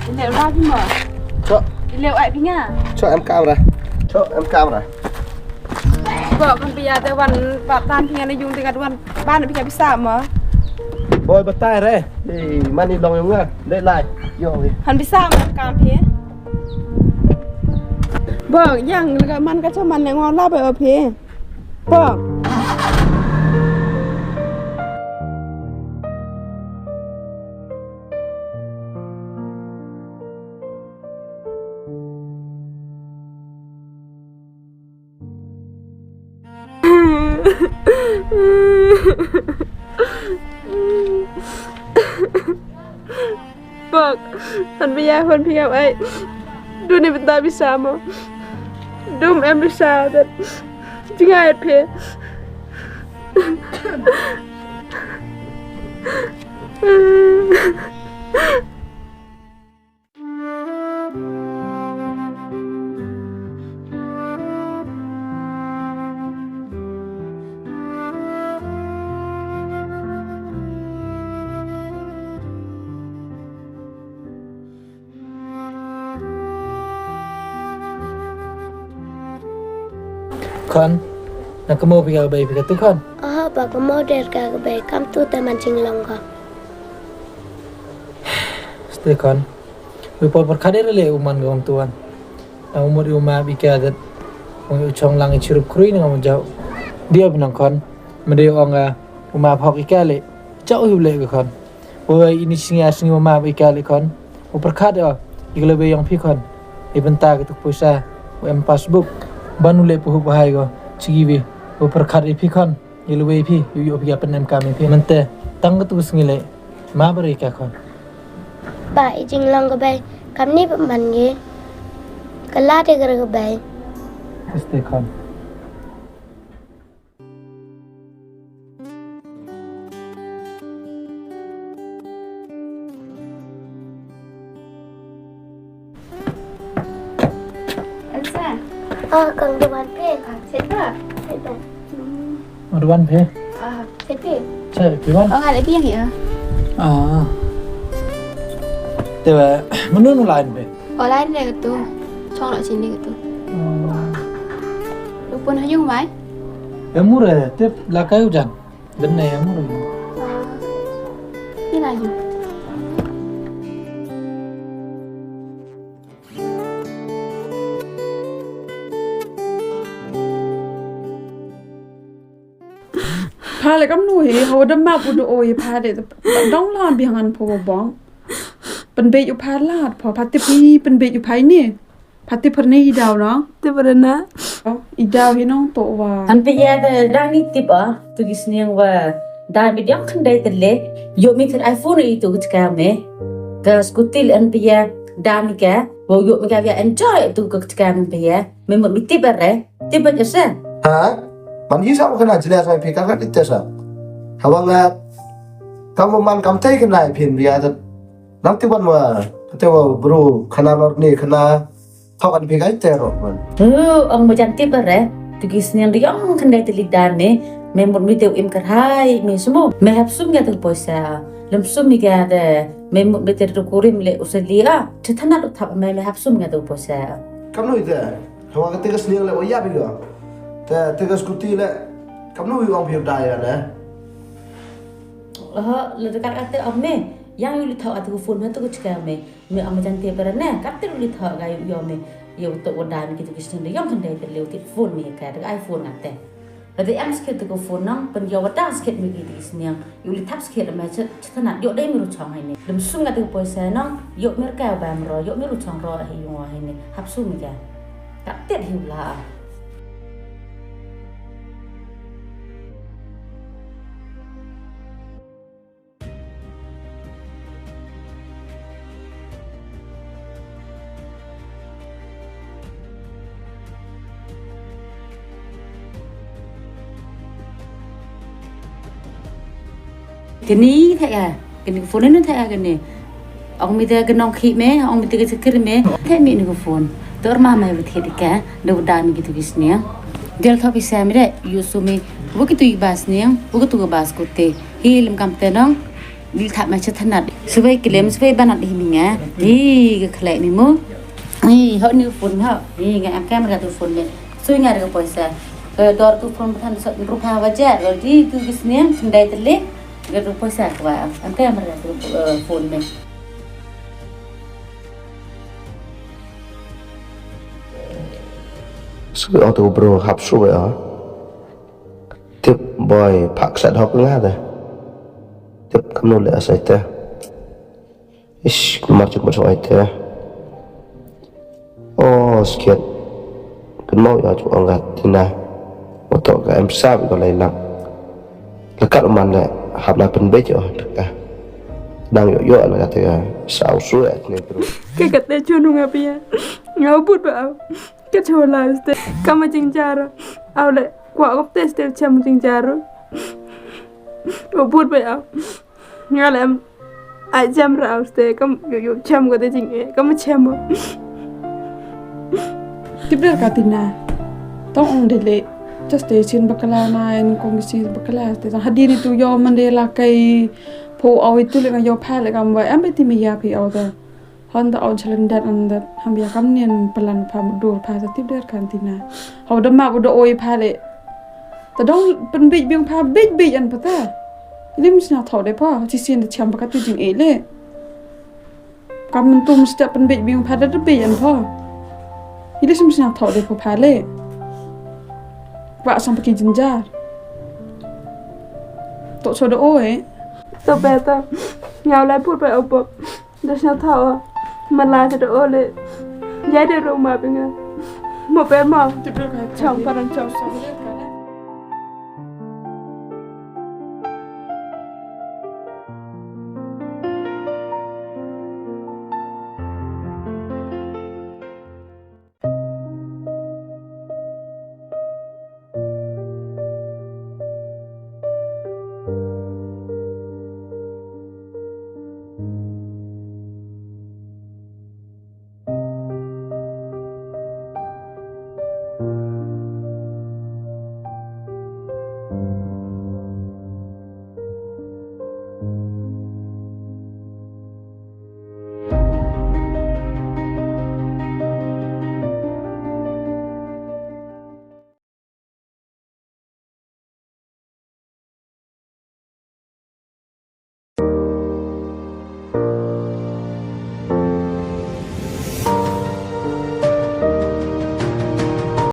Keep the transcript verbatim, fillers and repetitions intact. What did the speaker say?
Ile ra phi mo. Cho. Ile ai phi nga. Cho em kamera. Cho em kamera. Ko kan pia te wan ba tan phi nga na yung te ka wan ban pia bisa mo. Boy batai re. Ei, mani long yung nga. Dei lai. Yo. Han bisa mo kam phi. Bong, yang lega man ka chaman ne ngor la ba phi. Bong. Bok, han pia, han pia ai. Duni bynta bisa mo. Dum em bisa dat. Jingai pia. Khon, na kamo phi ka bei phi ka tu khon? Aha, ba kamo der ka bei kam tu te man jinglong ka. Stay khon. Wi por por khader le u man gong tuan. Na umur u ma bi ka dat. Ong u chong lang i chirup krui na ngam jau. Dia binang khon. Mede ong a u ma phok i ka le. Jau u le ka khon. Wei ini singi a singi u ma bi ka le khon. U perkhat o. I ka le be yong phi khon. I benta ka tuk pusa. U em passbook. Ban u le puhu bahai ko. Chigi wi. U perkhat i phi khon. Ïa lawei phi, ïoh ïoh phi ïa pyndem kam ïa phi. Mynta tang katu ka sngi leh, ma bari ka khon. Ba i jinglong ka bei, kam ni ba man ngi. Ka la de ka bei. Este khon. Elsa. Ah, kang duan phi. Ah, seta. Seta. Hmm. Oh, duan phi. Ah, seta. Che, phi wan. Oh, ngai le phi yang ya. Ah. Te ba, menun lain phi. Oh, lain le tu. Chong lo sini tu. Oh. Lupun hayung mai. Ya mure, tip lakai ujan. Denne ya mur. Ila yu. Pha le kam nu hi, ho da map u do oi pha de. Dong la biang an pho bong. Pynbeit u pha la pho pha tip ni pynbeit u pha ni. Pha tip pyrnai i daw no? Tip pyrnai. Oh, i daw hi nong to wa. Han phi ïa da dang ni tip ah, tu ki sniang wa da mi diang khyndai tylli, ïoh mi thir iPhone i tu ka chka me. Ka scooty le han phi ïa da mi ka, wa ïoh mi ka ïa enjoy tu ka chka me phi ïa. Me mut mi tip are, tip ba jasa. Ha? Man yi sa wa kana jila sa phi ka ka tip sa. Hawa nga, kam man kam tai kana phi ïa da. Nang ti wan wa, kate wa bru, khana lor ni, khana thok an phi kai te ro man. Oh, ong ma jan tip ba re, tu ki sniang ri ong khyndai tylli dan ni, me mut mi te u im kyrhai, me sumo, me hap sum ga tu poisa, lem sum mi ga de, me mut mi te tu kurim le u seli a, che thana tu thap me, me hap sum ga tu poisa. Kam nu ite, hawa kate ka sniang le wa ya bi ga, te, te ka scooty le, kam nu wi ong phi dai ya ne. Oh, le dekat kate ong me, yang yu li thok atu phone me tu ka chika me. Me ong ma jan te pera ne, kat te ru li thok ga yu yo me. Yo to wa dan ki tu ki sniang de yong khyndai te leu ti phone me ka, te iPhone ate. Lada em skit tu ko phone nong, pyn yo wa dan skit me ki tu ki sniang. Yu li thap skit me chet, chet na, yo dei me ru chong hai ne. Lem sum nga tu ko poisa nong, yo me ka ba me ro, yo me ru chong ro hai yo hai ne. Hap sum me ka. Kat te hi la. Kini thaya, kini phone ni thaya kini. Ong mi te ka nong khi me, ong mi te ka chakri me, te mi ni ka phone. Tor ma mai ba thied ka, da u da mi ki tu ki sniang. Del tho pisa mi de, yu su mi, wa ki tu i bas sniang, wa ki tu ka bas kute. Hi lim kam te nong, dil thap ma cha thanat. Shuwa khlem shuwa ban at hi mi nga. Hi ka khlek mi mo. Hi hok ni phone hok. Hi nga em kamera tu phone me. Sui nga da ka poisa. Ka dor tu phone pathan sot rupa wajar. Kalau di tu ki sniang sendai tele. Ka tu poisa ka wa. Em kamera tu, eh, phone me. Sui ong tu bro hap shuwa ya. Tip boy phak sat hok nga te. Tip kamnu le asai te. Ish, kumar chuk mar ai te. Oh, skit. Kan mau ya chuk ong ka Tina. Oto ka em sab ko lai lak. Lekat man le hap la pen bej oh ka. Nang yo yo na ka te ka sau su ya ni bro. Ke kate chunu nga pia. Nga but ba au. Ka chola ste kama jingjar. Au le kwa ok te ste cham jingjar. O but ba au. Nga le am ai jam ra au ste kam yo yo cham ko te jing e kam cham. Tip der ka Tina. Tong ong de le. Just te sin bakala na en kong si bakala te hadini tu yo man de la kai. Po au itu le nga yo pha le kam ba am beti mi ya phi au te. Hon da au chalen dat an dat ham ya kam nien pelan pha mudur pha ta tip der kan Tina. Hau da ma bu da oi pha le. Ta dong pen bej biang pha bej bej an pha ta. Lim sna thau de pha chi sien da cham ba ka tu jing e le. Kam men tum step pen bej biang pha da da bej an pha. Ili sim sna thau de pha pha le. Wa sam pa ki jinjar. To so da oi. To beta. Ngau lai put pa opo. Da sna thaw ma la ta da ole. Ya de ro ma binga. Mo pe ma. Chang parang chang sa.